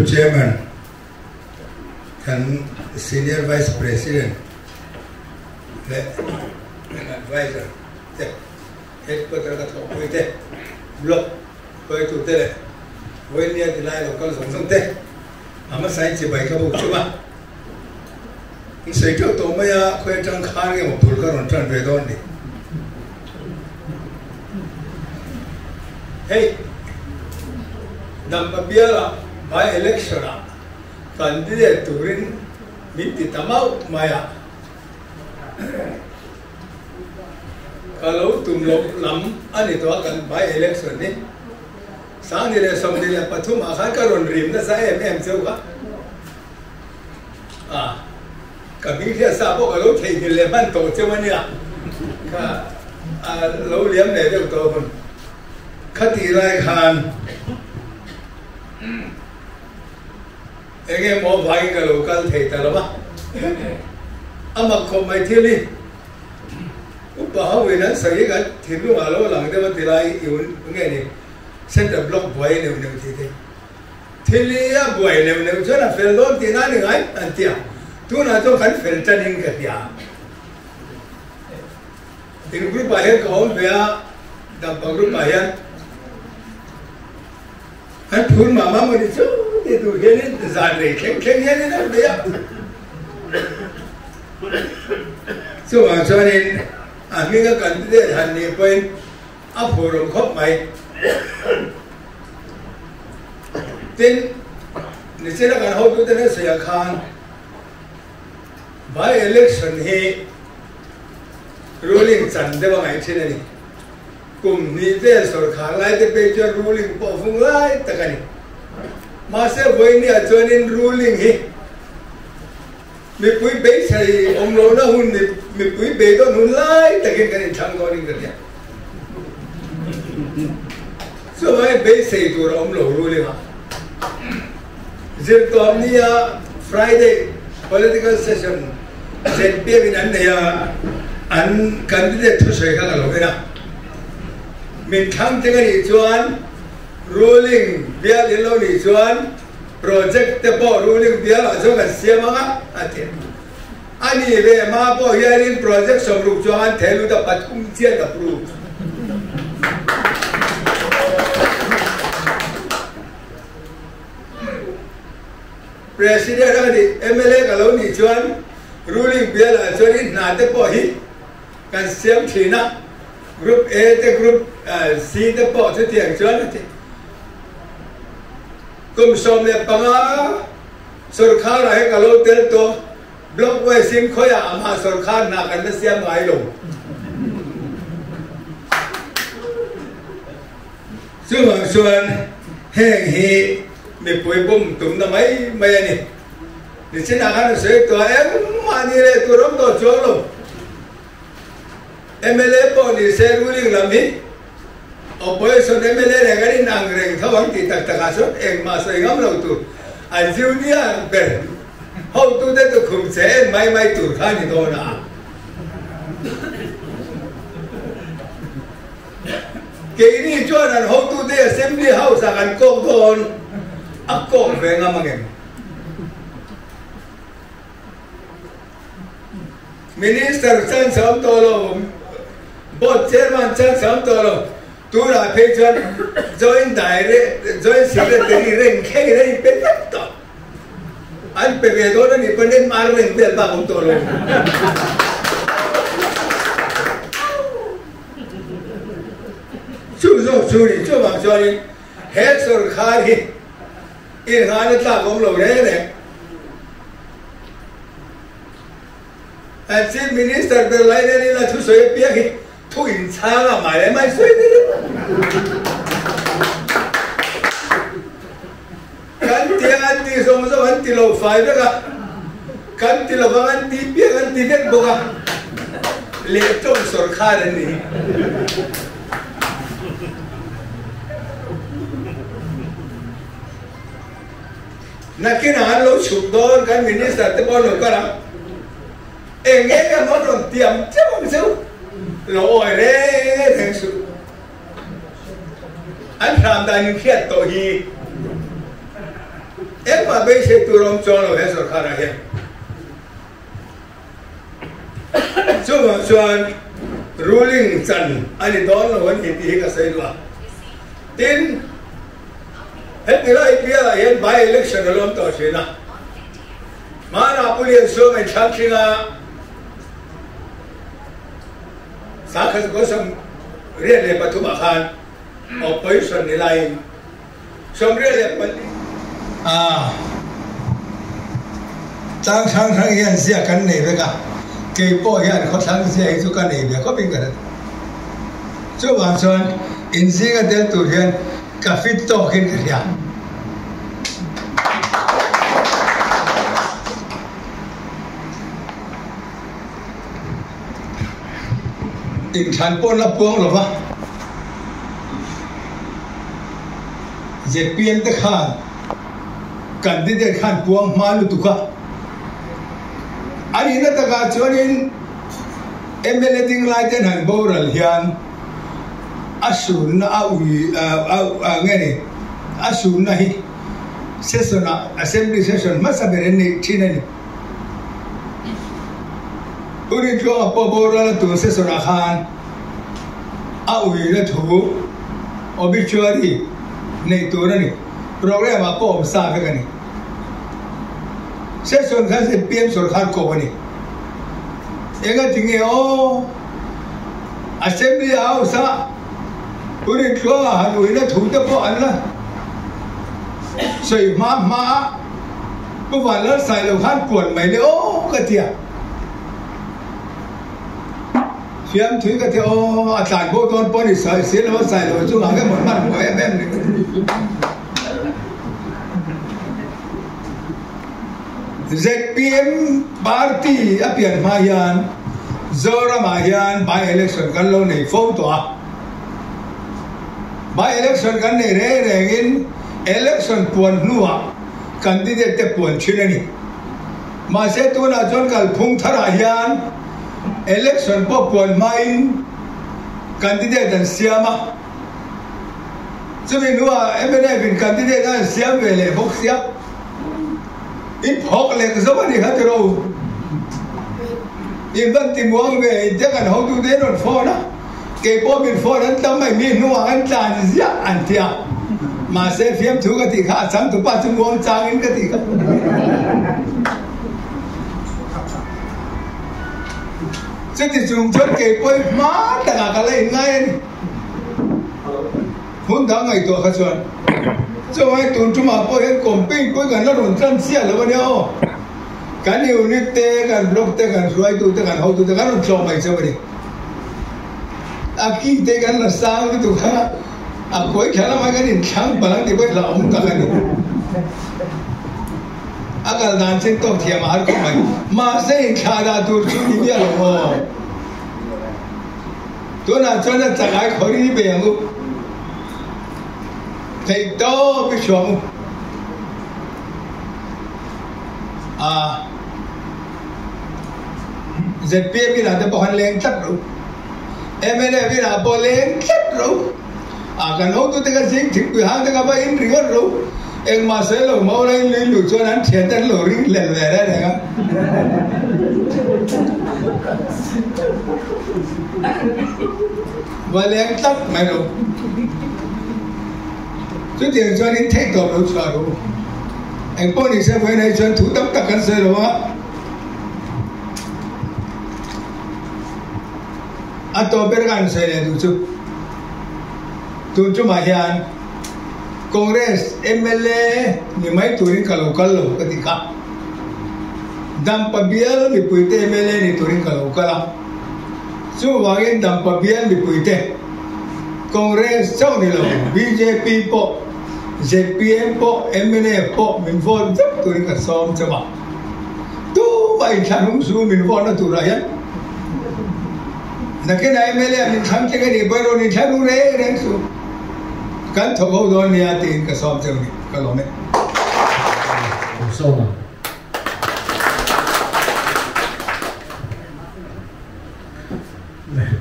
Chairman, kan Senior Vice President leh kan Advisor te, Headquarter ka thawhpui te, Block hruaitu te leh vawinia tilai lo kal zawng zawng te a hmasain chibai ka buk chauh a. An sawi teuh tawh mai a, khawi atang khan nge maw bul ka rawn tan ve dawn ni. Hei, Dampa biala by election ah candidate turin min ti ta mauh mai a, ka lo tum loh lam a ni tawh a kan by election hi. 2023 ah khan ka rawn rim nasa em em cheu kha. A, ka hming hriat sa pawh ka lo theihnghilh leh hman tawh cheu a nia, ka a lo liam leh deuh tawh hun. Khatih lai khan eng emaw avangin ka lo kal thei ta lo va, a mak khawp mai thil hi upa ho in an sawi hi kan thinlungah lo lang deuh a ti lai i un nge ni center block buai neuh neuh tih te. Thil hi a buai neuh neuh chuan a fel dawn tihna a ni ngai an ti a, tunah chuan kan fel tanin ka hria. In group ah hian ka awm ve a, Dampa group ah hian an phur mah mah maw ni chu ti tur hianin zan rei thleng thleng hianin an bei a. Chuvang chuanin a hminga candidate han nih pawhin A phurawm khawp mai. Tin, nichina kan hotute nen sawiah khan by election hi ruling chan deuh a ngaih thin a ni. Kum hnih vel sawrkhar lai te phei chuan ruling pawh vung lai tak a ni. Mahse vawinia chuanin ruling hi Mipui beisei awm lohna hun, mipui beidawn hun lai takin kan inthlang dawnin ka tia. Chuvangin beisei tur a awm lo ruling a. Zirtawp nia Friday political session ZPM in an nei a, an candidate thusawi kha ka lo en a. Min thlang teng a nih chuan ruling bial in lo nih chuan Project te pawh ruling bial ah chuan kan siam ang a, a ti. A ni ve hma pawh hianin project 60 chuang an theh lut a, pathum chian approve. President a nih, mla ka lo nih chuan ruling bial ah chuan i hna te pawh hi kan siam thin a, Group A te Group C te pawh chutiang chuan a ti. Kum 15 sawrkharah hi ka lo tel tawh, Block wise in khawiah amah sawrkhar hna kan la siam ngai lo. Chuvang chuan heng hi mipui bum tumna mai mai a ni. Nichinah khan a sawi tawh a, engmah ni leh tur awm tawh chuang lo. Mla pawh ni se ruling lam hi Opposition mla reng an inang reng tho ang tih tak takah chuan engmah sawi ngam lo tur a junior ber hotute chu khum che en mai mai tur kha a ni dawn a. Keini chuan an hotute Assembly House ah kan kawk dawn a kawk ve ngam ang em? Minister chance a awm tawh lo, Board Chairman chance a awm tawh lo, tunah phei chuan Joint Direct, Joint Secretary reng thlengin an inpe vek tawh. An pe ve dawn a nih pawn MR reng vel bak awm tawh lo. Chu zawk chu ni, chuvang chuanin he sawrkhar hi inghahna tlak awm lo reng reng. An Chief Minister ber lai nen ila thusawi apiang hi thu inchhang a mai leh mai sawi tir in. Kan ti ang an tih zawng zawng an ti lo fai vek a, kan ti lovang an ti piang an ti vek bawk a, leh tawng sawrkhar an ni hi. Nakinah an lo chhuk dawn kan minister te pawh an lo kal ang. Eng nge nge maw an rawn tiam teuh ang cheu lo awi reng reng suh. An hram dan in hriat tawh hi. Engmah beisei tur a awm chuang lo he sorkharah hian. Chuvang chuan ruling chan a ni dawn lo a ni tih hi ka sawi duh a. Tin, heti lai bialah hian by election a lawm tawh thin a. Hmanah Pu Liansuam in thlang tling a, Sakha Gosam 83 ah khan opposition ni laiin 84 a tlang hrang hrang hian zia kan nei vek a, kei pawh hian khawthlang zia hi chu ka nei ve khawp in ka hre tawh. Chuvang chuan inzinga tel tur hian ka fit tawk in ka hria. Inthlan pawh la puang lo va, zpm te khan candidate khan puang hma lutuk a, a nihna takah chuanin mla ding lai ten han boral hian a sunna a ui a nge ni a sunna hi session ah assembly session hmasa ber an neih thin a ni. U Rintluanga pawh boral a tur session ah khan a uina thu obituary neih tur a ni. Program ah pawh awm sa vek a ni. Session khan zpm sawrkar kawp a ni. Engatinge aw Assembly House ah U Rintluanga han uina thu te pawh an la sawi hma hma a. Pu Vanlalsai lo khan puan mai le aw ka ti a, fiamthui ka ti aw a tlan bo dawn pawh ni sawi si lo a sai lo chungah nge maw hman hmuh em em ni. Zpm party a pian hma hian Zoramah hian by election kan lo nei fo tawh a, by election kan nei reng rengin election puan hnuah candidate te puan thin a ni. Mahse tunah chuan kalphung tharah hian election pawh puan hmain candidate an siam a, chumi hnuah mnf in candidate a an siam ve leh bawk sia, in phawk lek zo a ni kha tiraw u. In van ti muang ve in te kan hotute an rawn phone a. Kei pawh min phone an tam mai, mi hnungah an tlan ziah an ti a. Mahse fiamthu ka tih kha a changtupa chu muang changin ka tih kha. Chuti chung chuan kei pawh hi hma takah ka la inngai a ni. Hmun dang ngaihtuah kha chuan chuvangin tun tumah pawh hian campaign pawh hi kan la rawn tlan chiah lo a nia aw. Kan unit te, kan block te, kan hruaitu te, kan hotu te kan rawn tlawh mai chauh a ni. A ki te kan la sang lutuk a, a kawi thla lamah kan inthlang palh ang tih pawh hi hlauhawm tak a ni. A kal dan chin tawk thiam a har khawp mai. Mahse inthlah dah tur chu ni miah lo maw? Tunah chuan a chakai khawri bei ang u. Theih tawp i hruang u. A zpm inah te pawh khan leng tlat ro, mnf inah pawh leng tlat ro, a kan hotute kha zing thingpui hang te kha va in ringawt ro, engmah sawi lo maula in lui luh chuan an thian te an lo ring hlel ve reng reng a. Va leng tlat mai ro. Chutiang chuan in theih tawp lo chhuah ru. Eng pawh ni se vawiin ah hi chuan thu tam tak kan sawi lo a, a tawp ber ka han sawi leh duh chu tun tumah hian Congress mla ni mai turin ka lo kal lo ka ti kha. Dampa bial mipuite mla ni turin ka lo kal a, chuvangin Dampa bial mipuite Congress chauh ni lo, bjp pawh, zpm pawh, mnf pawh min vote vek turin ka sawm chauh a. Tumah inthlanhung su min vote na turah hian nakinah mla min thlang tling a nih pawhin rawn inthlanhung reng reng su. Kan thawk ho dawn nia tiin ka sawm chauh a ni. Ka lawm e. Sawma.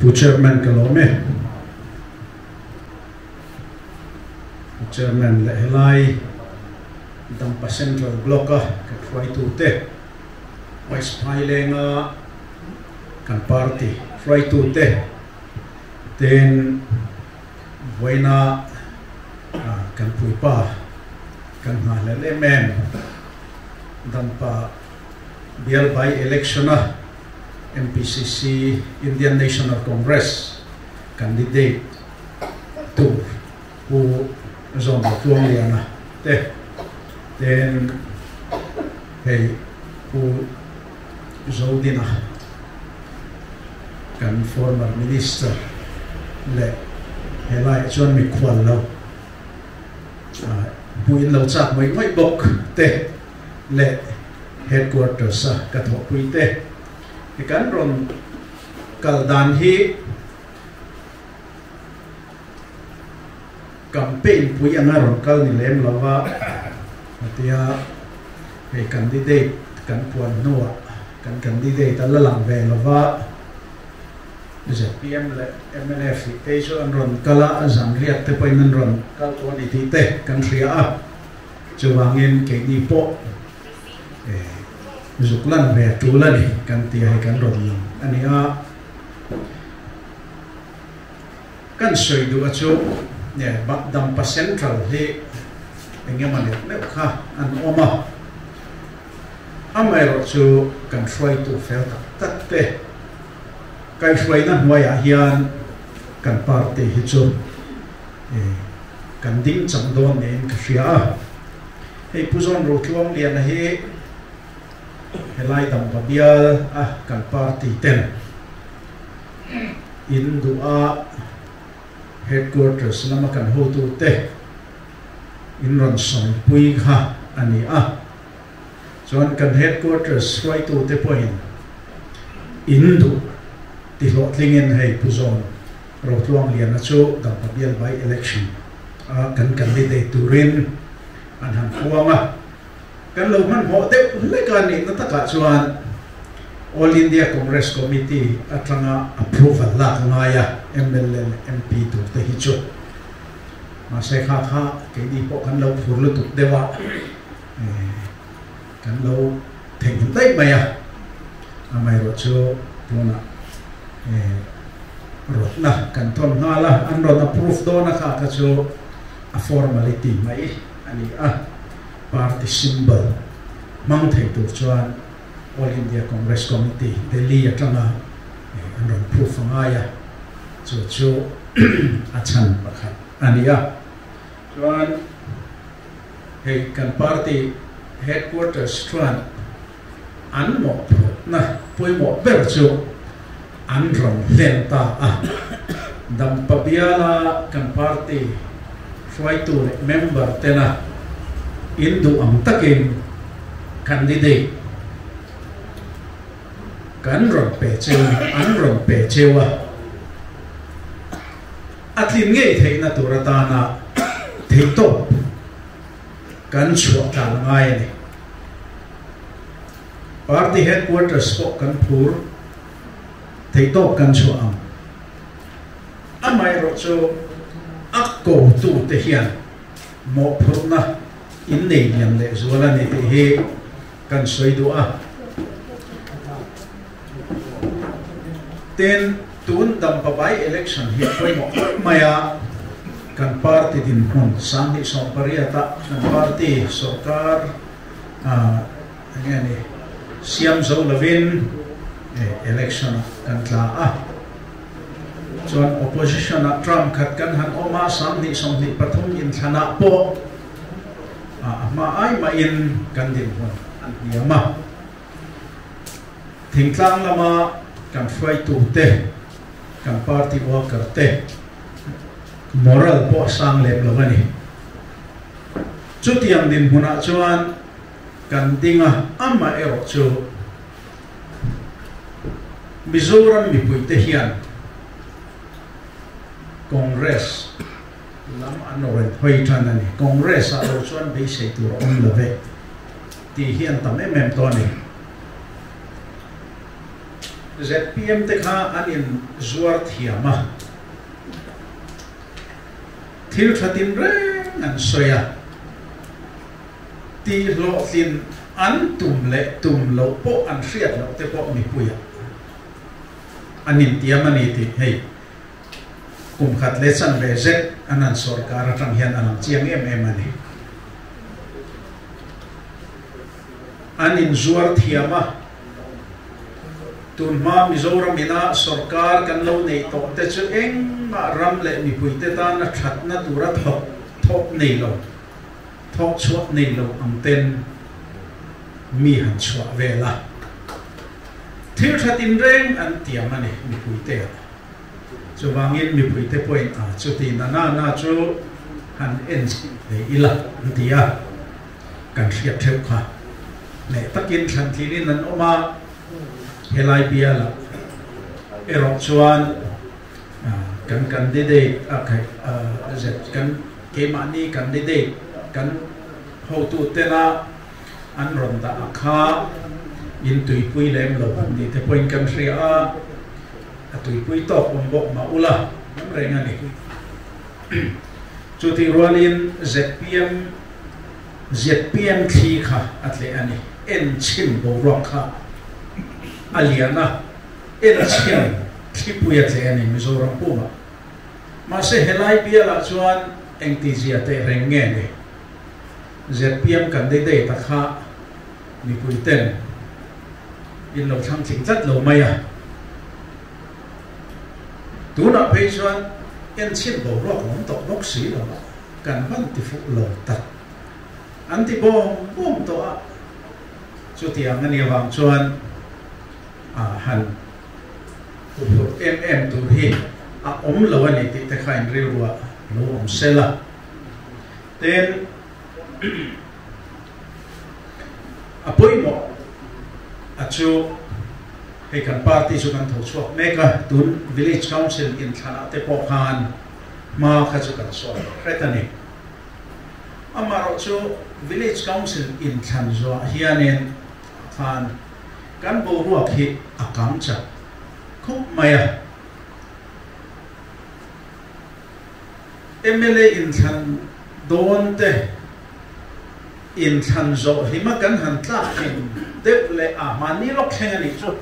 Pu Chairman ka lawm e. Pu Chairman leh helai Dampa Central Block-a kan hruaitute, West Phailenga kan party hruaitute ten vawiina kan puipa kan nghahhlelh em em Dampa bial by election-a MPCC Indian National Congress candidate tur Pu Zawmlo Tluangliana te ten hei Pu Zodina kan former minister leh helaiah chuan mikhual lo hmuh in lo chak ngawih ngawih bawk te leh headquarters a ka thawhpui te hi kan rawn kal dan hi Campaign pui anga rawn kal ni lem lo va, hetia hei candidate kan puan hnuah kan candidate a la lang ve lo va, zpm leh mnf tih te chu an rawn kal a, zanriat te pawhin an rawn kal tawh a ni tih te kan hria a, chuvangin keini pawh zuk lan ve tul a ni kan ti a, hei kan rawn lang a ni a. Kan sawi duh a chu nge Dampa Central hi eng emaw neuh neuh kha an awm a, amaherawh chu kan hruaitu fel tak tak te kaihhruaina hnuaiah hian kan party hi chu kan ding chang dawn niin ka hria a. Hei Pu Zawn Rotluangliana hi helai Dampa bial a kan party ten In duh a headquarters lama kan hotute in rawn sawmpui kha a ni a, chuan kan headquarters hruaitute pawhin in duh ti hlawhtlingin hei Pu Zawn Rotluangliana chu Dampa Bial by election a kan candidate turin an han huang a. Kan lo hmanhmawh deuh hlek a nihna takah chuan All India Congress Committee atanga approval lak ngai a mla leh MP tur te hi chu. Mahse kha kha keini pawh kan lo phur lutuk deuh a, kan lo theihnghilh daih mai a. Amaherawh chu tunah rawtna kan thawn nghal a, an rawn approve dawn a kha kha chu a formality mai a ni a. Party symbol hmang thei tur chuan All India Congress Committee, Delhi atanga an rawn proof a ngai a, chu chu a chhan pakhat a ni a. Chuan hei kan party headquarters chuan an mawhphurhna pawimawh ber chu an rawn hlen ta a. Dampa biala kan party hruaitu leh member tena in duh ang takin candidate kan rawn pe cheu an rawn pe cheu a, a tlin ngei theihna tur atana theihtawp kan chhuah tlan a ngai a ni. Party headquarters pawh kan phur theihtawp kan chhuah ang. Amaherawh chu a kotute hian mawhphurhna in nei lian leh zual a ni tih hi kan sawi duh a. Tin, tun Dampa by election hi pawimawh khawp mai a, kan party dinhmun 2018 ah kan party sorkar enge ni siam zo lovin election ah kan tla a. Chuan opposition ah term khat kan han awm a, 2023 inthlanah pawh a hma ai mahin kan dinhmun an hniam a. Thingtlang lama kan hruaitute, kan party worker te moral pawh a sang lem lo a ni. Chutiang dinhmunah chuan kan ding a, amaherawh chu Mizoram mipuite hian Congress lam an rawn hawi tan a ni. Congress ah lo chuan beisei tur a awm lo ve. Tih hi an tam em em tawh a ni. Zpm te kha an in zuar thiam a, thil tha tin reng an sawi a. Tihhlawhtlin an tum leh tum loh pawh an hriat loh te pawh mipuiah an intiam a ni tih hei kum khat leh chanve zet an han sawrkar atang hian a lang chiang em em a ni. An inzuar thiam a, tunhma Mizoram ina sawrkar kan lo neih tawh te chu engmah ram leh mipuite tana thatna tura thawk thawk nei lo. Thawk chhuah nei lo ang ten mi han chhuah vel a, thil tha tinreng an tiam a ni mipuite ah. Chuvangin mipuite pawhin a chuti na na na chu han en chhin ve ila an ti a, kan hriat theuh kha. Leh takin thlantlinin an awm a, helai bialah erawh chuan kan candidate a kan Keimahni candidate kan hotu tena an rawn dah a kha in tuipui lem lo ni te pawhin kan hria a, a tuipui tawk awm bawk mah ula lam reng a ni. Chutih rualin zpm zpm thli kha a tleh a ni, en chhin boruak kha a lian a, en chhin thlipui a tleh a ni Mizoram pumah. Mahse helai bialah chuan engtizia teh reng nge ni? Zpm candidate a kha mipui ten in lo thlang tling tlat lo mai a. Tunah phei chuan enchhin boruak a awm tawh bawk si lo a, kan van ti fuh lo tak an ti bawm bawm tawh a. Chutiang a nih avang chuan han Huphurh em em tur hi a awm lo a ni tih te kha in rilruah lo awm sel a. Tin, a pawimawh a chu hei kan party chu kan tho chhuak mek a, tun Village Council inthlanah te pawh khan hma kha chu kan sawn hret a ni. Amaherawhchu Village Council inthlan zuah hianin khan Kan boruak hi a kang chak khawp mai a. Mla inthlan dawn te inthlan zawh hlima kan han tlak hlim deuh leh a mahni lawk thleng a nih chu.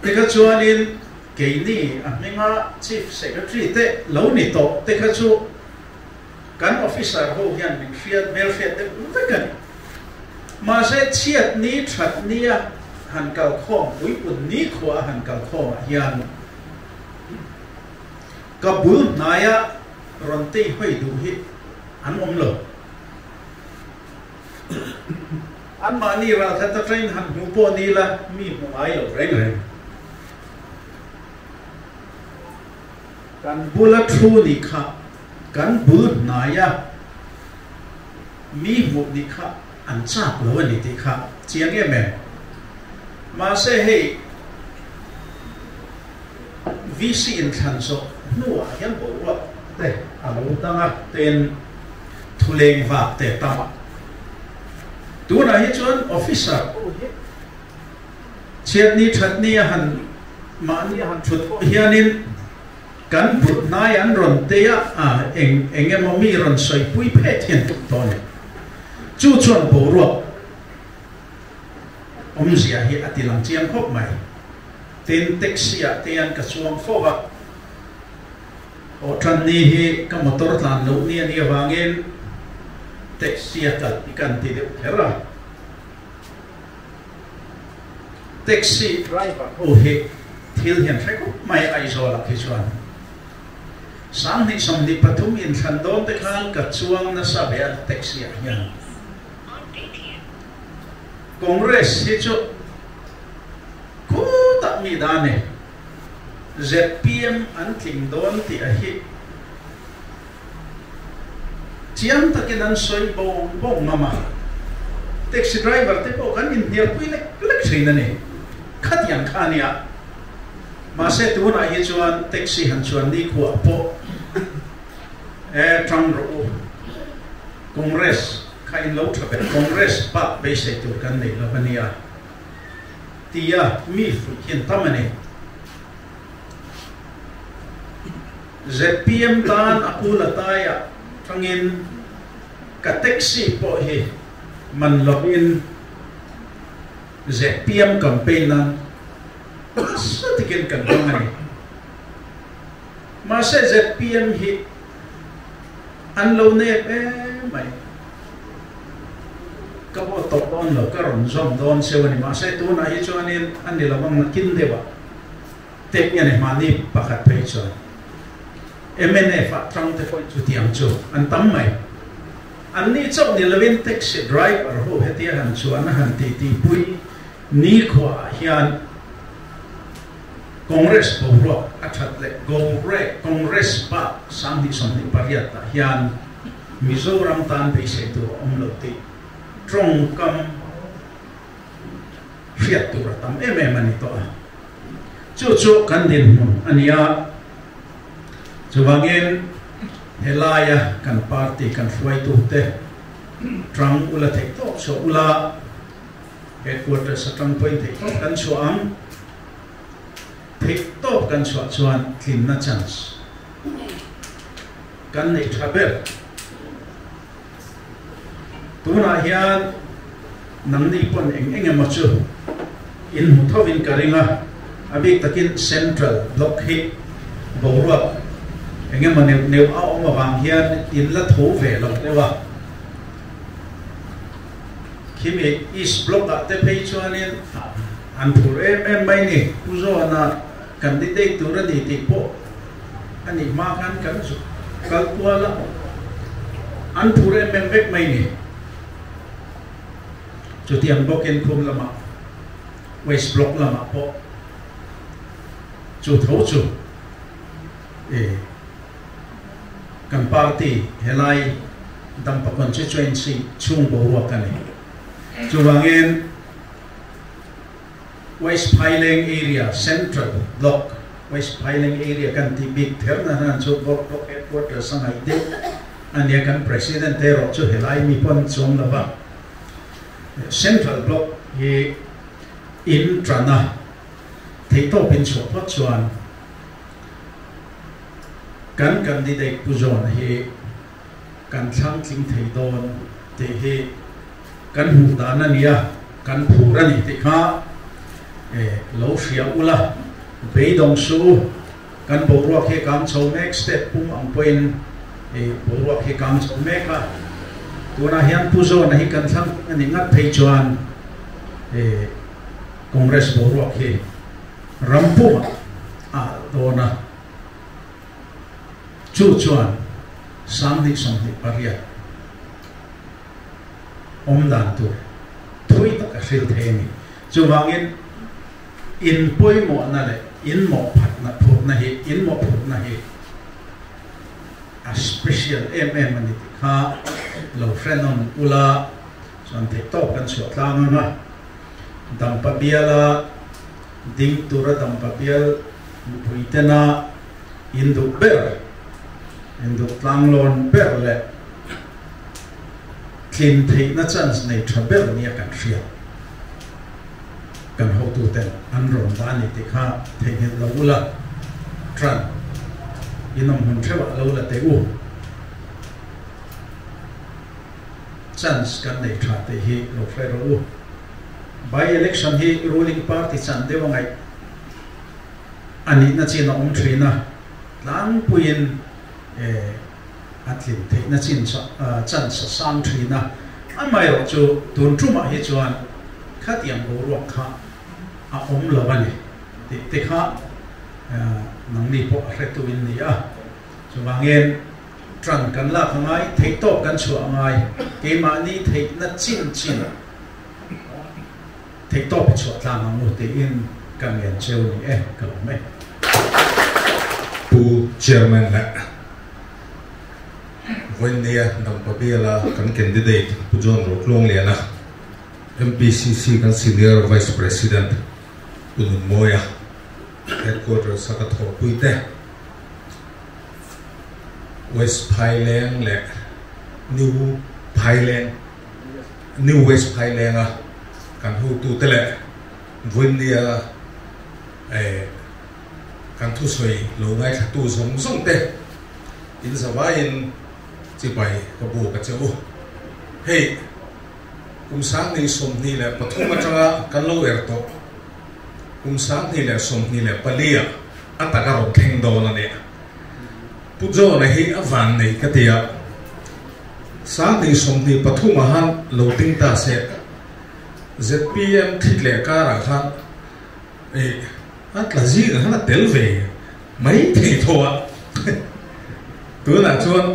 Tikha chuanin keini a hminga Chief Secretary te lo ni tawh te kha chu Kan officer ho hian min hriat hmelhriat deuh vek a ni. Mahse chhiat ni that nia han kal khawm puipun nikhua a han kal khawm ah hian ka bul hnaia rawn tei hawi duh hi an awm lo. Anmahni ralkhat atangin han hmuh pawh ni la mi hmu ngai lo reng reng. Kan bula thu nih kha kan bul hnaia mi hmuh nih kha an chak lo a ni tih kha chiang em em. Mahse hei VC inthlan zawh hnuah hian boruak te a lo dang a, ten thuleng vak te tam a. Tunah hi chuan officer ho hi Chhiatni thatni a han mahni a han thut pawh hianin kan but hnai an rawn tei a, eng eng emaw mi rawn sawipui phet hian tum tawh a ni. Chu chuan boruak awmzia hi a ti lang chiang khawp mai. Tin, taxi ah te hian ka chuang fo va, aw tanni hi ka motor tlan loh ni a nih avangin taxi a kal hi ka an ti deuh kher a. Taxi driver ho hi thil hian hre khawp mai Aizawl ah khi chuan 2023 inthlan dawn te khan ka chuang nasa ve a taxi ah hian Congress hi chu khutah mi dan e zpm an tling dawn tih a hi Chiang takin an sawi bawng bawng ngam a, taxi driver te pawh kan inhnialpui lek lek thin a ni. Khatiang kha a nia. Mahse tunah hi chuan taxi han chuan nikhuah pawh e tang rawh u. Congress kha in lo tha ber, Congress bak beisei tur kan nei lo a nia tia mi fuih hian tam a ni. Zpm tan a kul a tai ah tangin ka taxi pawh hi Man lovin ZPM campaign nan nasa takin kan hmang a ni. Mahse ZPM hi an lo nep em mai. Ka vote tawh dawn lo, ka rawn zawm dawn cheu a ni. Mahse tunah hi chuanin a ni lo ang nakin deuh ah tek nge ni hmahni pakhat phei chuan mnf ah tang te pawhin chutiang chu an tam mai. Anni chauh ni lovin taxi driver ho hetia han chuan a han titipui nikhua ah hian Congress boruak a that leh Gongre Congress bak 2028 ah hian Mizoram tan beisei tur a awm lo tih tawngkam hriat tur a tam em em a ni tawh a. Chu chu kan dinhmun a ni a. Chuvangin helaia kan party kan hruaitute tang ula theih tawk chhuah ula, headquarters atang pawhin theih tawk kan chhuah ang. Theih tawk kan chhuah chuan tlinna chance kan neih tha ber. Tunah hian nangni pawn eng eng emaw chu in hmu thovin ka ring a, a bik takin Central Block hi boruak eng emaw neuh neuh a awm avang hian in la tho ve lo deuh a. Khimi East Block ah te phei chuanin an phur em em mai ni, Pu Zawna candidate tur a ni tih pawh a nih hma khan kan zuk kal kual a, an phur em em vek mai ni. Chutiang bawkin khum lamah, West Block lamah pawh chu tho chu e kan party helai Dampa constituency chhung boruak a ni. Chuvangin West Phaileng area, Central Block, West Phaileng area kan tih bik ther na hnan chu Block Block Headquarters a ngaih deuh a nia, kan President erawh chu helai mi pawn chuang lo va. Central Block hi in tan a, theihtawp in chhuah phawt chuan kan candidate Pu John hi kan thlang tling thei dawn tih hi kan hmuh dan a nia, kan phur a ni tih kha lo hria ula, beidawng suh u, kan boruak hi kang chho mek, step pum ang pawhin boruak hi kang chho mek a, tunah hian Pu Zawna hi kan thlang a ni ngat phei chuan Congress boruak hi ram pumah a alh dawn a. Chu chuan 2028 awm dan tur thui tak a hril thei a ni. Chuvangin in pawimawhna leh in mawhphatna phurhna hi, in mawhphurhna hi a special em em a ni tih kha lo hre nawn ula, chuan theihtawp kan chhuah tlang ang a, Dampa biala ding tura Dampa bial mipui tena in duh ber, in duh tlanglawn ber leh tlin theihna chance nei tha ber nia kan hriat. Kan hotuten an rawn dah a ni tih kha theihnghilh lo ula, tran in awm hmun theuhah lo la teh u. Chance kan nei tha tih hi lo hre rawh u. By election hi ruling party chan deuh a ngaih a nihna chin a awm thin a, tlangpuiin a tlin theihna chin chance a sang thin a, amaherawh chu tun tumah hi chuan khatiang boruak kha a awm lo a ni tih te kha nangni pawh a hretu in ni a, chuvangin tan kan lak a ngai, theihtawp kan chhuah a ngai, keimahni theihna chin chin Theihtawp i chhuah tlang ang u tiin ka ngen cheu ni e, ka lawm e. Pu Chairman leh Vawiinnia Dampa Biala kan candidate Pu John Rotluangliana, MPCC kan Senior Vice President Pu Nunmawia, Headquarters a ka thawhpui te, West Phaileng leh New Phaileng, New West Phailenga kan hotute leh Vawiinnia kan thusawi lo ngaithlatu zawng zawng te in zavaiin chibai ka bu ka che u. Hei. Kum 2023 atanga kan lo er tawh kum 2024 ah a tak a rawn thleng dawn a nia. Pu John-a hi a van nei ka ti a, 2023 ah han lo ding ta se, zpm thit leh karah khan eh a tla zingah khan a tel ve mai thei tho a, tunah chuan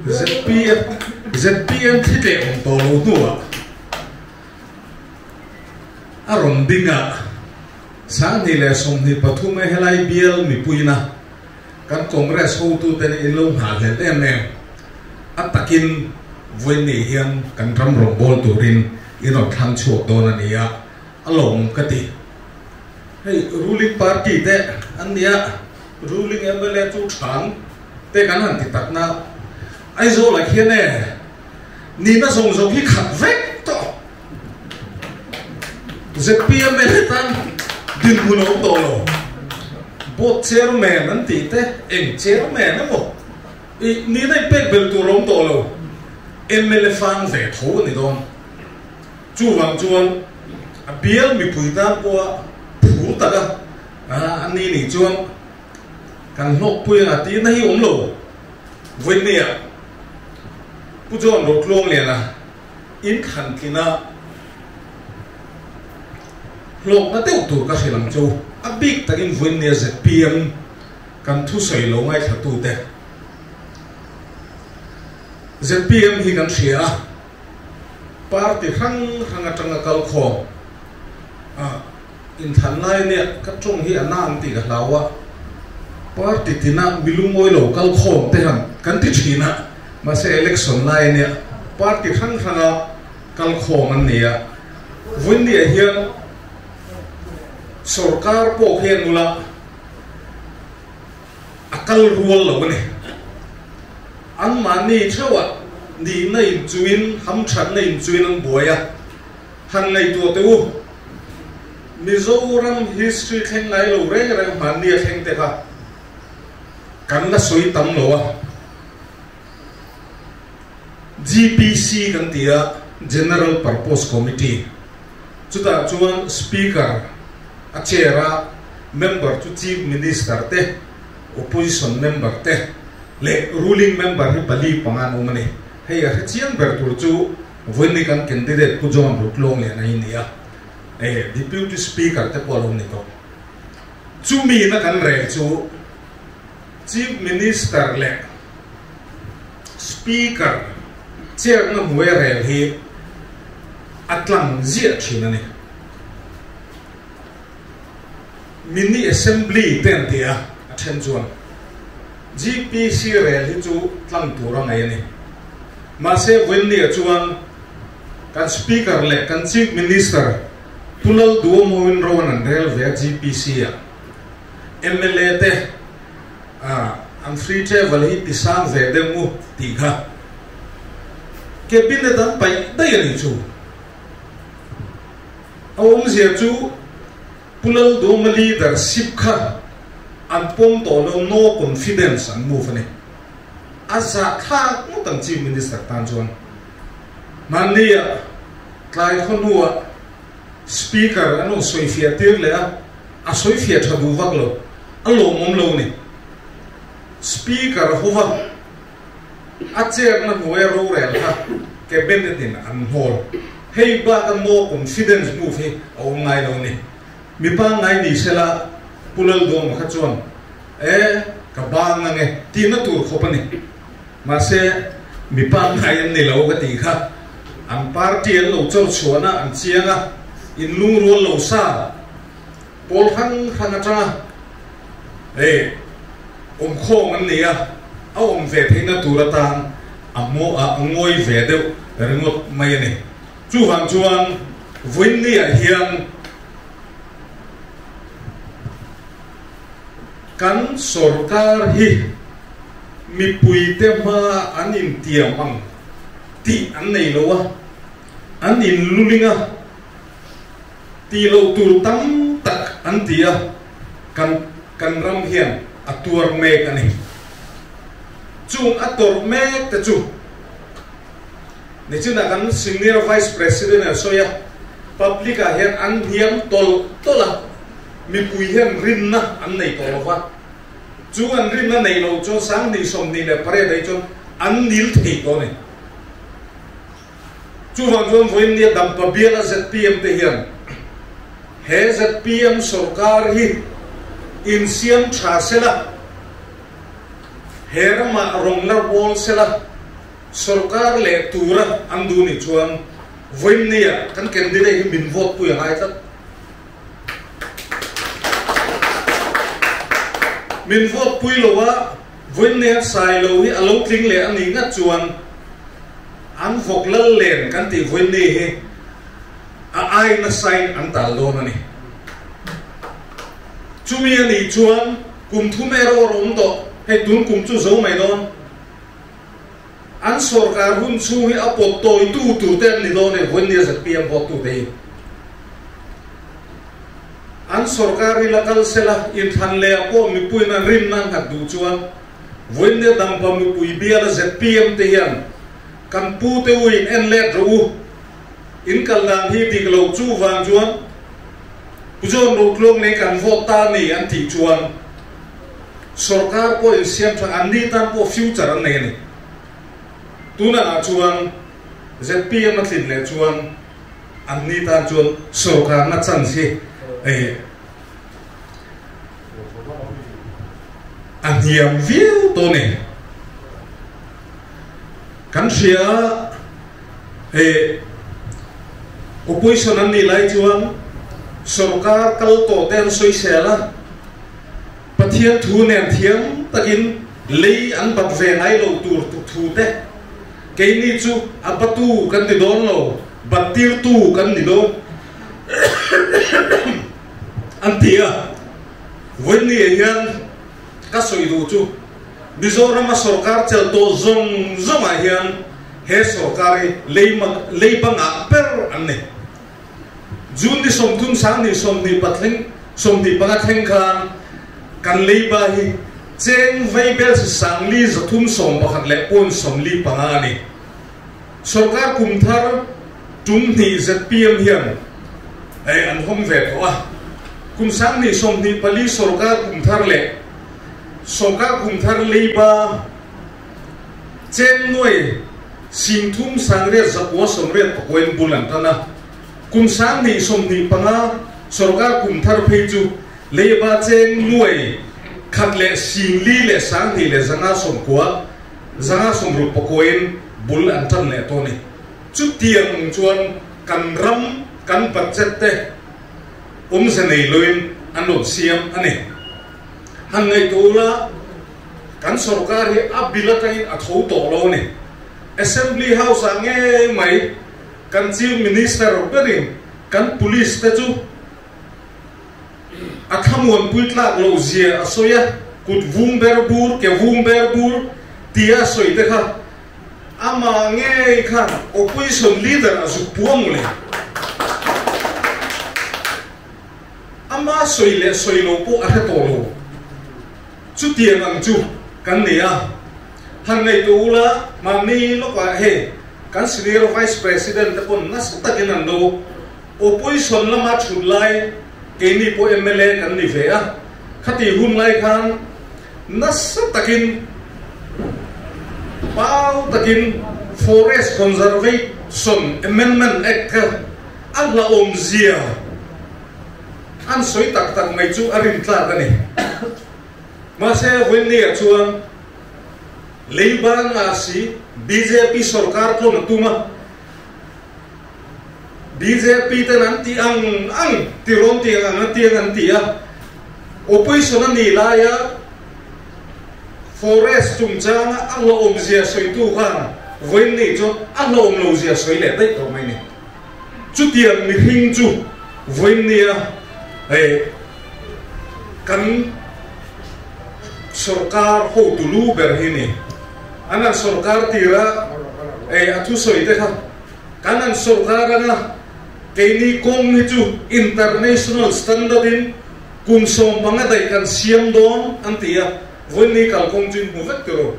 zpm zpm thit leh awm tawh lo hnuah a rawn ding a, 2023 e helai bial mipuina kan Congress hotuten in lo nghahhlelh em em. A takin vawiin hian kan ram rawngbâwl turin in rawn thlang chhuak dawn a ni a, a lawm ka ti. Hei ruling party te an nia, ruling mla chu ṭhan te kan han ti tak na, Aizawl ah khian e nihna zawng zawng hi khat vek tawh. Zpm mla tan dinhmun a awm tawh lo. Board chairman an tih te eng chairman emaw i nihna i pek belh tur a awm tawh lo. Mla fang ve tho a ni dawn. Chuvang chuan a bial mipui tan pawha phur taka a ni nih chuan kan hlawkpui anga tihna hi awm lo. Vawinia Pu John Rotluangliana In thlan tlina hlawkna deuh tur ka hrilh ang chu. A bik takin vawiinnia zpm kan thusawi lo ngaithlatute. Zpm hi kan hria a, party hrang hrang atanga kal khawm a inthlan lai nia ka tawng hi a na ang tih ka hlau a, party tina milungawi lo kal khawm te han kan ti thin a. Mahse election lai ania party hrang hranga kal khawm an ni a, vawiinniah hian sorkar pawh hian ula a kal rual lo a ni. Anmahni theuhah nihna inchuin, hamthatna inchuin an buai a, han ngaihtuah teh u, Mizoram history thleng ngai lo reng reng hmanni a thleng te kha kan la sawi tam lo a. GPC kan ti a, General Purpose Committee. Chutah chuan Speaker a chair a, member chu Chief Minister te, Opposition member te leh ruling member hi pali panga an awm a ni. Hei a hrechiang ber tur chu vawiin kan candidate Pu John Rutlawngliana hi ni a, Deputy Speaker te pawh a lo ni tawh. Chumi na kan rel chu Chief Minister leh Speaker chair-na hnuai rel hi a tlang ziah thin a ni. Mini Assembly te an ti a, a then chuan GPC rel hi chu tlang tur a ngaih a ni. Mahse vawiinniah chuan kan Speaker leh kan Chief Minister Pu Lalduamoin ro an an rel ve a GPC-ah. Mla te an free travel hi ti sang ve deuh u tih kha cabinet an paih daih a nih chu. A awmzia chu Pu Lalduhawma leadership kha an pawm tawh lo, no confidence an move a ni. A zahthlak ngawt ang Chief Minister tan chuan. Hmanni-ah tlai khawhnuah Speaker an rawn sawifiah tir leh a, a sawifiah tha duh vak lo, a lawmawm lo ni. Speaker hova a chair na hnuaia rorel kha cabinet in an hnawl. Hei baka no confidence move hi a awm ngai lo ni. Mi pangngai ni sela Pu Lalduama kha chuan e ka bang ange tihna tur khawp a ni. Mahse, mi pangngai an ni lo ka tih kha an party an lo chawr chhuahna an chiang a, in lungrual lo sa pawl hrang hrang atanga hei awmkhawm an ni a, a awm ve theihna tur atan a hmuh a ngawi ve deuh ringawt mai a ni. Chuvang chuan vawiinniah hian kan sorkar hi mipuite hma an intiam ang tih an nei lo a, an inluling a, tih loh tur tam tak an ti a, kan kan ram hian a tuar mek a ni. Chung a tawrh mek te chu. Nichina kan Senior Vice President a sawi a, Public ah hian an hniam tawlh tawlh a, mipui hian rinna an nei tawh lo va, chu an rinna neih loh chuan 2028 ah hi chuan an nil thei tawh a ni. Chuvang chuan vawiin nia Dampa biala zpm te hian he zpm sorkar hi insiam tha sela, he ramah rawng la rawl sela, sorkar leh tura an duh nih chuan vawiin nia kan candidate hi min vote pui a ngai tlat. Min vote pui lo a, vawiin nia Sailo hi a lo tling leh a nih ngat chuan an vawk lal len kan tih vawiin ni hi a ai nasain an tal dawn a ni. Chumi a nih chuan kum thum erawh a awm tawh, hei tun kum chu zo mai dawn. An sorkar hun chhung hi a pawt tawitu tur te an ni dawn e, vawiin nia zpm vote tu te hi. An sorkar hi la kal sela, inthlan leh ah pawh mipuiin an rinna an nghat duh chuan vawiin nia Dampa mipui biala zpm te hian kan pu te u in en let rawh u, in kal dan hi dik lo chu vang chuan Pu John Rotluang nei kan vote ta ni an tih chuan Sorkar pawh insiam tha an ni tan pawh future an nei a ni. Tunah ah chuan zpm a tlin leh chuan an ni tan chuan sorkarna chance hi eh a hniam viau tawh a ni. Kan hria eh opposition an nih lai chuan sorkar kal tawh te an sawisel a. Pathian thu nen thiam takin lei an bat ve ngai lo tur thu te, keini chu a batu kan ni dawn lo, bat tirtu kan ni dawn an ti a. Vawiin ah hian ka sawi duh chu Mizorama sorkar chelh tawh zawng zawngah hian he sorkar hi lei bangah ber an ni. June ni 30 20 25 25 thleng khan kan leiba hi cheng vaibel si 4 311 leh point 45 a ni. Sorkar kum thar tum hnih zpm hian an hawng ve tawh a. Kum 2024 sorkar kum thar leh sorkar kum thar leiba Cheng nuai 30 9 80 pakuain bul an tan a, kum 2025 sorkar kum thar phei chu leiba cheng nuai khat leh 4 leh 2 leh 590 560 pakuain bul an tan leh tawh a ni. Chutiang chuan kan ram kan budget te awmze nei loin an rawn siam a ni. Han ngaihtuah ula. Kan sorkar hi a bil atangin a tho tawh lo a ni. Assembly House ah ngei mai kan Chief Minister berin kan Police te chu a thlamuanpui tlak loh zia a sawi a, kut vung ber bur, ke vung ber bur tia a sawi te kha amah ngei khan Opposition Leader a zuk puang le. Ama sawi leh sawi lo pawh a hre tawh lo. Chutiang ang chu kan nei a, han ngaihtuah ula, mahni lawkah hei kan Senior Vice President te pawn nasa takin an lo Opposition lama thut lai keini pawh mla kan ni ve a, khati hun lai khan nasa takin pau takin Forest Conservation Amendment Act kha a hlauhawmzia An sawi tak tak mai chu a rin tlak a ni. Mahse, Vawiinni-ah chuan Leiba nga si bjp sorkar tlawn a tum a, bjp ten an tih ang ang ti rawn tih ang ang an ti ang an ti a, opposition a nih laia forest chungchanga a hlauhawmzia sawitu khan Vawiinni chu a hlauhawm lozia sawi leh daih tawh mai a ni. Chutiang mihring chu vawiin nia hei kan sorkar hotu lu ber hi ni. An han sorkar tir a, hei a thusawi te kha kan han sorkar anga keini kawng hi chu international standard in kum 15 daih kan siam dawn an ti a, vawiin ni kalkawng chu in hmu vek tiraw?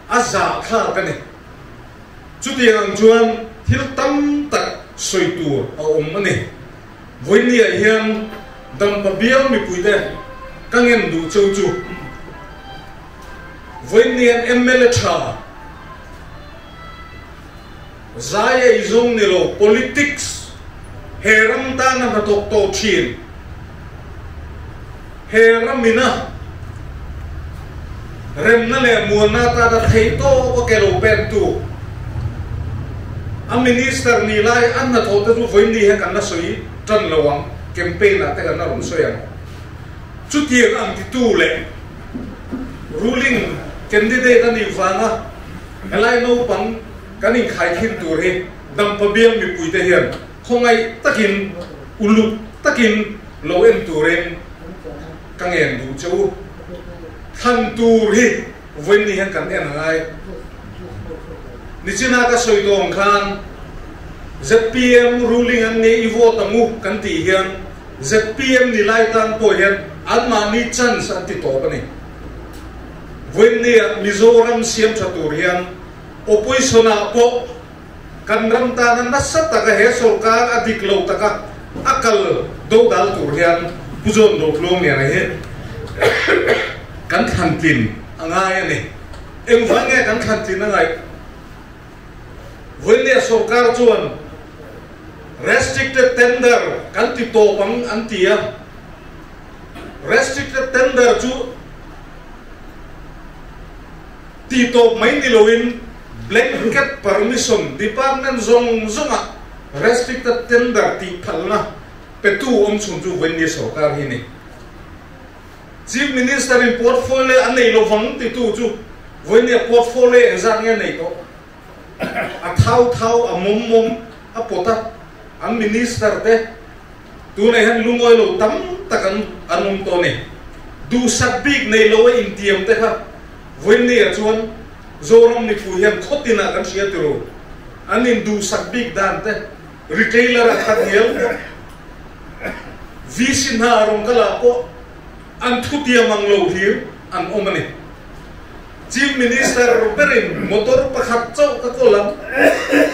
A zahthlak a ni. Chutiang ang chuan thil tam tak sawi tur a awm a ni. Vawinia hian Dampa bial mipuite ka ngen duh cheu chu Vawinia mla tha zai ei zawng ni lo politics he ram tana hnathawk tawh thin he ramina remna leh muanna atana theih tawk a ke lo pentu a minister ni lai a hnathawh te chu vawiin ni hian kan la sawi tan lo ang, campaign ah te kan la rawn sawi ang. Chutiang ang titu leh ruling candidate a nih vanga helai naupang kan inkhaikhin tur hi Dampa bial mipuite hian khawngaih takin uluk takin lo en turin ka ngen duh che u. Thlan tur hi vawiin ni hian kan en a ngai. Nichina ka sawi tawng khan zpm ruling an ni i vote ang u kan tih hian zpm ni lai tan pawh hian anmahni chance an ti tawp a ni. Vawiin nia Mizoram siam tha tur hian opposition ah pawh kan ram tana nasa taka he sorkar a dik lo taka a kal do dal tur hian Pu John Rotluangliana hi kan thlan tlin a ngai a ni. Engvang nge kan thlan tlin a ngaih? Vawinia sorkar chuan restricted tender kan ti tawp ang an ti a, restricted tender chu ti tawp mai ni loin blanket permission department zawng zawngah restricted tender tih phalna petu awm chhun chu Vawinia sorkar hi a ni. Chief Minister in portfolio a nei lovang titu chu vawinia portfolio engzat nge nei tawh? A thau thau, a mawm mawm, a pawt a, an Minister te tunah hian lungawi lo tam tak an an awm tawh a ni. Duhsak bik nei lo a intiam te kha vawinia chuan Zoram mipui hian khawtinah kan hria tiro. An induhsak bik dan te Retailer a khat ngial pawh VC hna a rawn kal ah pawh an thutiam ang lo hlir an awm a ni. Chief Minister berin motor pakhat chauh ka kawl ang,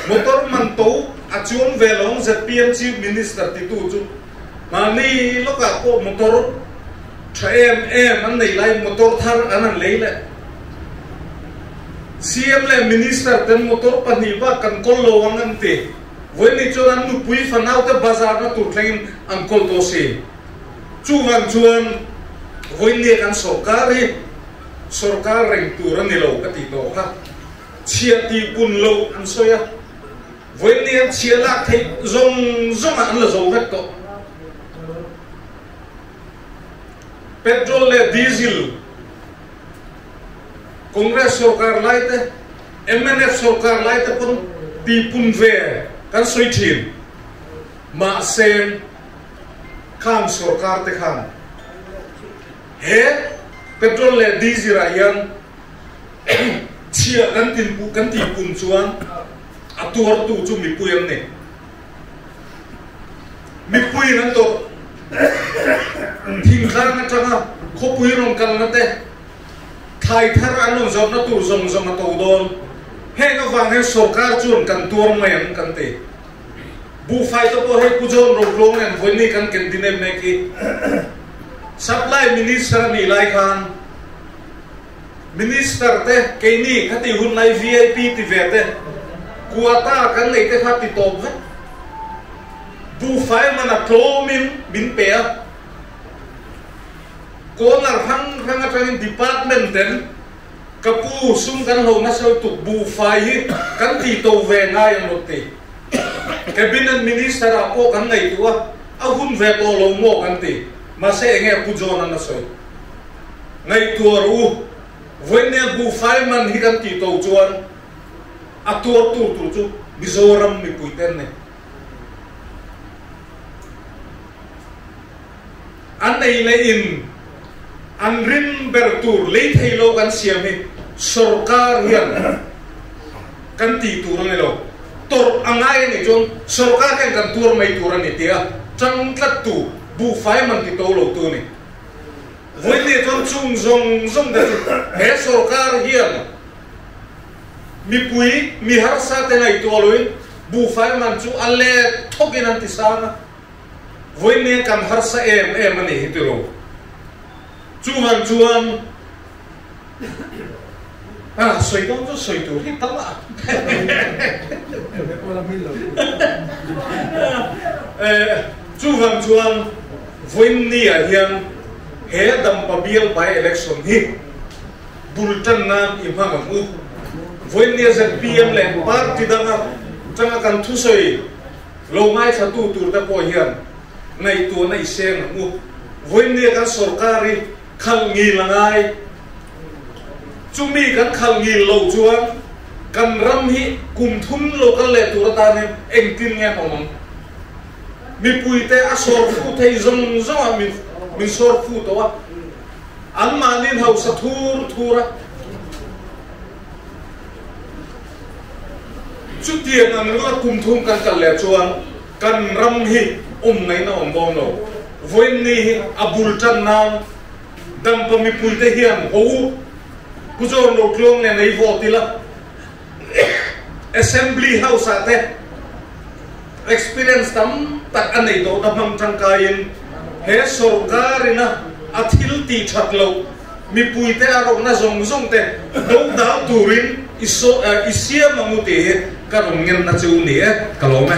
motor man to a chuang ve lo ang zpm Chief Minister titu chu mahni lawkah pawh motor tha em em an nei lai motor thar an han lei leh. CM leh Minister ten motor pahnih bak kan kawl lo ang an ti. Vawiin chuan an nupui fanaute bazar na tur thlengin an kawl tawh si. Chuvang chuan vawiin kan sorkar hi sorkar reng tur a ni lo ka tih tawh kha. Chhiah tih pun lo an sawi a. Vawiin an chhiah lak theih zawng zawngah an la zo vek tawh. Petrol leh diesel. Congress sorkar lai te, mnf sorkar lai te pawn tihpun ve kan sawi thin. Mahse, khang sorkar te khan he petrol leh diesel ah hian chhia kan tinpu kan tihpun chuan a tuartu chu mipui an ni. Mipuiin an tawrh. Thingtlang atanga khawpui rawn kalna te, thlai thar an rawn zawrhna tur zawng zawng a to dawn. Heng avang hian sorkar chuan kan tuar mai ang kan ti. Buhfai te pawh hei Pu John Rotlawng nen vawiin kan ken din em mek hi. Supply Minister a nih lai khan Minister te keini khati hun lai vip ti ve te quota kan nei te kha ti tawp vek. Buhfai man a tlawmin min pe a, corner hrang hrang atangin department ten ka pu sum kan hlo nasa lutuk buhfai hi kan ti to ve ngai ang rawn ti. Cabinet Minister ah pawh kan ngaihtuah a, a hun ve tawh lo maw kan ti. Mahse enge Pu John an a sawi. Ngaihtuah rawh u, vawinia buhfai man hi kan tih to chuan a tuar tur tur chu Mizoram mipui te an ni. An ei leh in an rim ber tur lei thei lo kan siam hi sorkar hian kan tih tur a ni lo. Tawrh a ngai a nih chuan sorkar hian kan tuar mai tur a ni tia tang tlat tu buhfai man ti to lo tu a ni. Vawiin chuan chung zawng zawng te chu he sorkar hian Mipui mi harsa te ngaihtuah loin buhfai man chu a let thawkin an ti sang a, vawiin kan harsa em em a ni hi tilo. Chuvang chuan a sawi dawn chu sawi tur hi tam a. Chuvang chuan vawiin ni ah hian he Dampa bial by election hi bul tan nan i hmang ang u. Vawiin nia zpm leh party danga tanga kan thusawi lo ngaithlatu tur te pawh hian ngaihtuahna i seng ang u. Vawiin nia kan sorkar hi khalh ngil a ngai. Chumi kan khalh ngil loh chuan kan ram hi kum thum lo kal leh tur atan hian engtin nge an awm ang? Mipuite a sawr fu thei zawng zawngah min sawr fu tawh a. Anmahni'n hausa thur thur a. Chutiang ang ringawt a kum thum kan kal leh chuan kan ram hi awm ngaihna awm dawn lo. Vawiin ni hi a bul tan nan Dampa mipuite hian ho u Pu John Rotluang nen ei vote ila Assembly House ah te Experience tam tak a nei tawh ta hmang tangkaiin he sorkar ina a thil tih that loh mipuite a rawhna zawng zawng te do dal turin i siam ang u tih hi ka rawn ngenna chu ni e, ka lawm e.